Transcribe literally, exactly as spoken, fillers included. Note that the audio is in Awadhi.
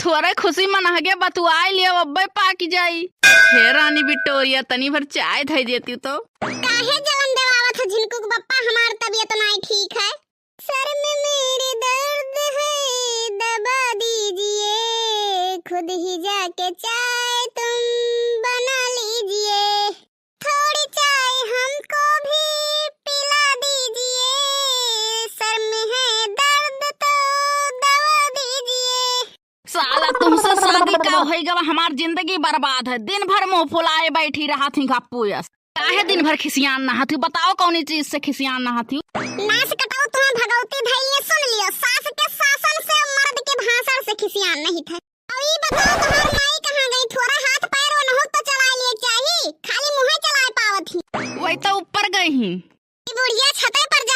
थोरे खुशी मनहगे बतुआई लियो, अब्बे पाकि जाई। हे रानी बिटोरिया, तनी भर चाय धइ देती तो। काहे जलन देवावत हो झिनकू के बप्पा, हमार तबियत नाई ठीक है। सर में मेरे दर्द है, दबा दीजिए, खुद ही जाके चाय तुम बना लीजिए। थोड़ी चाय हमको भी पिला दीजिए, सर में है दर्द तो दवा दीजिए। साला तुमसे शादी का होइ गवा, हमार जिंदगी बर्बाद है। दिन भर मुंह फुलाए बैठी रहत ही गप्पू यस। काहे दिन भर खिसियान नहात ही? बताओ कौनी चीज से खिसियान नहात ही? नास कटाऊ तुम्हें भगवती धैलिए सुन लियो, सास के शासन से मर्द के भाषण से खिसियान नहीं थे। अब ई बताओ तोहार माई कहाँ गई? थोड़ा हाथ पैर ओनहु तो चलाए लिए चाही, खाली मुँहे चलाए पावत ही। वही तो ऊपर गई ही। ई बुढ़िया छते पर जा